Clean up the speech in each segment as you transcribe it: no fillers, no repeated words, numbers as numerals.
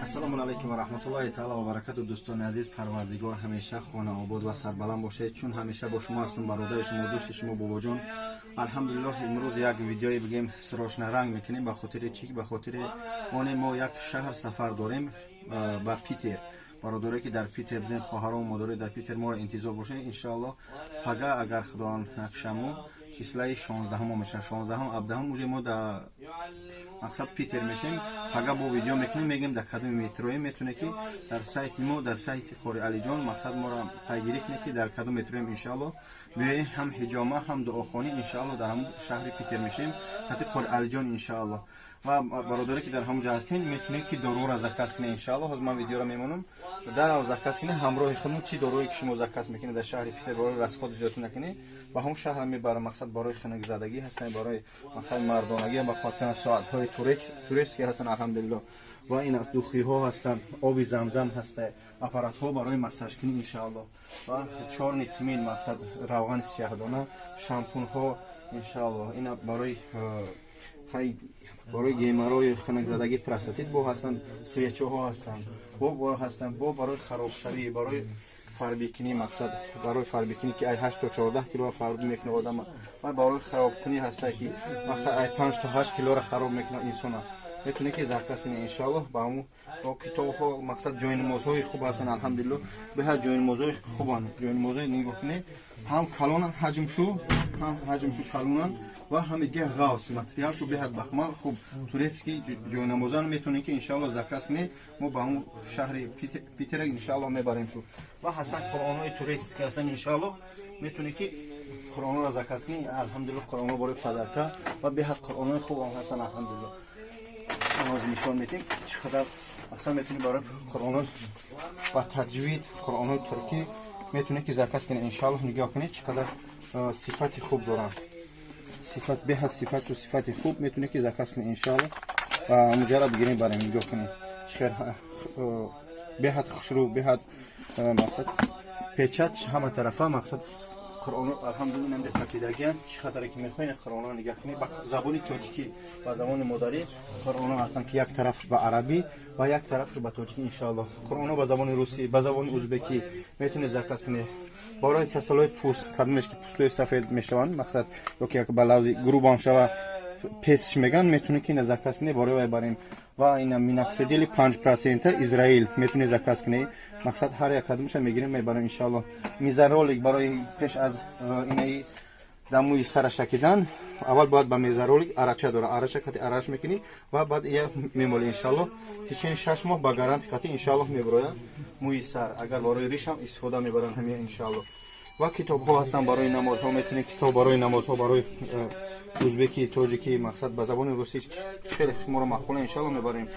Ассалому алайкум ва раҳматуллоҳи таала ва баракату. Дӯстони азиз, Парвардигор ҳамеша хонаобод ва сарбаланд бошед. Чун ҳамеша бо шумо ҳастам, бародари шумо, дӯсти шумо Бобоҷон. Алҳамдулиллоҳ, имрӯз як видеое бигем, срочно ранг мекунем. Ба хотири чӣ? Ба хотири оне мо як шаҳр сафар дорем ба Питер. Бародаре ки дар Питер будем, хоҳарон, модаре дар Питер моро интизор бошед. Иншоаллоҳ, пага, агар Худованд накшаму, числаи 16-ҳамо мешавад, 16-ҳам, 17-ҳам уже мо дар мақсад Питер мешем. Пага бо видео мекунем, мегем дар кадоми метроем. Метоне ки дар сайти мо, дар сайти Қори Алиҷон, мақсад моро пайгирӣ кунед, ки дар кадом метроем. Иншоаллоҳ, биёем, ҳам ҳиҷома, ҳам дуохонӣ, иншоаллоҳ, дар ҳамун шаҳри Питер мешем, хати Қори Алиҷон, иншоаллоҳ. Ва бародаре ки дар ҳамун ҷо ҳастен, метавонед ки доруро заказ кунед. Иншоаллоҳ, ҳозир ман видеоро мемонам, дарав заказ кунед. Ҳамроҳи худмон чӣ доруе ки шумо заказ мекунед дар шаҳри Питер, барои расходи зиёд накунед, ба ҳамун шаҳра мебарам. Мақсад барои хунукзадагӣ ҳастанд, барои мақсад мардонагӣ ба хотир соатҳои турецкий ҳастанд, алҳамдулиллоҳ. Ва ин духиҳо ҳастанд, оби Замзам ҳаста, аппаратҳо барои массажкунӣ, иншоаллоҳ, ва чёрный тмин, мақсад равғани сияҳдона, шампунҳо, иншоаллоҳ. Ина барои хай, барои геморрой, хунукзадагӣ, простатит бо ҳастанд, свечаҳо ҳастанд, бо ҳастанд, бо барои харобшавӣ, барои фарбикунӣ, мақсад барои фарбикунӣ, ки ай 8 то 14 кило фарбӣ мекунад одама, ва барои харобкунӣ ҳаста, ки мақсад ай 5 то 8 килоро хароб мекунад инсона. Метавонед ки заказ кунед, иншоаллоҳ. Ба ҳамун китобҳо, мақсад ҷойнамозҳои хуб ҳастанд, алҳамдулиллоҳ, беҳад ҷойнамозҳои хубанд. Ҷойнамозҳои нигоҳ кунед, ҳам калонанд ҳаҷмшу, ҳам ҳаҷмшу калонанд ва ҳам дига ғавс материалшу беҳад бахмал хуб, турецкий ҷойнамозан. Метавонед ки, иншоаллоҳ, заказ кунед. Мо ба ҳамун шаҳри Питера, иншоаллоҳ, мебарем шу. Ва ҳастанд қуръонҳои турецкий ҳастанд. Иншоаллоҳ, метавонед ки қуръонро заказ кунед. Алҳамдулиллоҳ, қуръонҳо барои подарка ва беҳад қуръонҳои хуб ҳам ҳастанд, алҳамдулиллоҳ. Ҳозир нишон медиҳем, чӣ қадар аслан метавонӣ барои қуръонҳо ба таҷвид, қуръонҳои туркӣ метавонед ки заказ кунед, иншоаллоҳ. Нигоҳ кунед, чӣ қадар сифати хуб доранд, сифат беҳад, сифату сифати хуб. Метавонед ки заказ кунед, иншоаллоҳ, ва муҷаррад бигирем, барем. Нигоҳ кунед, чӣ хел беҳад хушрӯ, беҳад мақсад печать ҳама тарафа. Мақсад қуръоно, алҳамдулилла, намде тапидагиян. Чӣ қадаре ки мехоҳед, қуръоно нигоҳ кунед. Ба забони тоҷикӣ, ба забони модарӣ қуръоно ҳастанд, ки як тарафш ба арабӣ ва як тарафш ба тоҷикӣ, иншоаллоҳ. Қуръоно ба забони русӣ, ба забони узбекӣ метавонед заказ кунед. Барои касалҳои пӯст, кадомеш ки пӯстҳои сафед мешаванд, мақсад ё ки як ба лавзи грубам шава, песш меган, метавонед ки ина заказ кунед, барои вай барем. Ва ина миноксидили 5% Израил метавонед заказ кунед. Мақсад ҳар як кадомаша мегирем, мебарем, иншоаллоҳ. Мезоролик барои пеш аз инаи дамӯи сара шакидан, аввал бояд ба мезоролик арача дора, арача кати араш мекунӣ ва баъд ия мемолӣ. Иншоаллоҳ, течени 6 моҳ ба гарантия қати, иншоаллоҳ, мебирояд мӯи сар. Агар барои ришам истифода мебаранд ҳамия, иншоаллоҳ. Ва китобҳо ҳастанд барои намозҳо. Метавонед китоб барои намозҳо, барои узбекӣ, тоҷикӣ, мақсад ба забони русӣ, хеле шуморо маъқула, иншоаллоҳ, мебарем.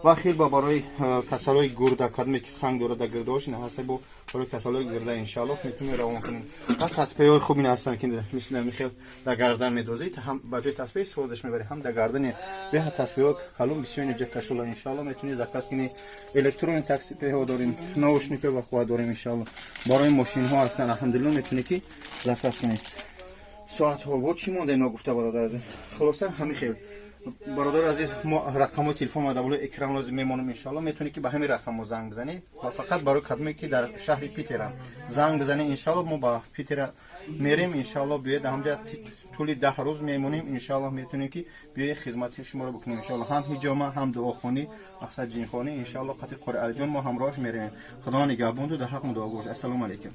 Ва хелба барои касалҳои гурда, кадоме ки санг дорад дар гирдаҳош, ина ҳаста, бо барои касалҳои гирда, иншоаллоҳ, метавонем равон кунем. Ва таспеҳои хуб ина ҳастанд, ки мисли ҳамин хел дар гардан медозед, ҳам ба ҷои таспеҳ истифодаш мебаред, ҳам дар гардани. Беҳад таспеҳҳо калон бисёр инҷа кашола, иншоаллоҳ, метавонед заказ кунед. Электронный таспеҳҳо дорем, наушникҳо ва хуба дорем, иншоаллоҳ. Барои мошинҳо ҳастанд, алҳамдулиллоҳ, метавонед ки заказ кунед. Соатҳо бо чӣ монда ногуфта, бародар азиз? Хулоса, ҳамин хел, бародари азиз, мо рақамҳои телефон дар болои экран лозим мемонам. Иншоалло, метавонед ки ба ҳамин рақамҳо занг бизанед ва фақат барои кадоме ки дар шаҳри Питера занг бизанед. Иншоалло, мо ба Питера мерем, иншоалло. Биёед, ҳамҷа тӯли 10 рӯз мемонем, иншоалло. Метавонем ки биёед, хизмати шуморо бикунем, иншоалло, ҳам ҳиҷома, ҳам дуохонӣ, мақсад ҷинхонӣ, иншоалло. Қати Қори Алиҷон мо ҳамроҳаш меравем. Худо нигаҳбонту, дар ҳақ мудоа бош. Ассалому алайкум.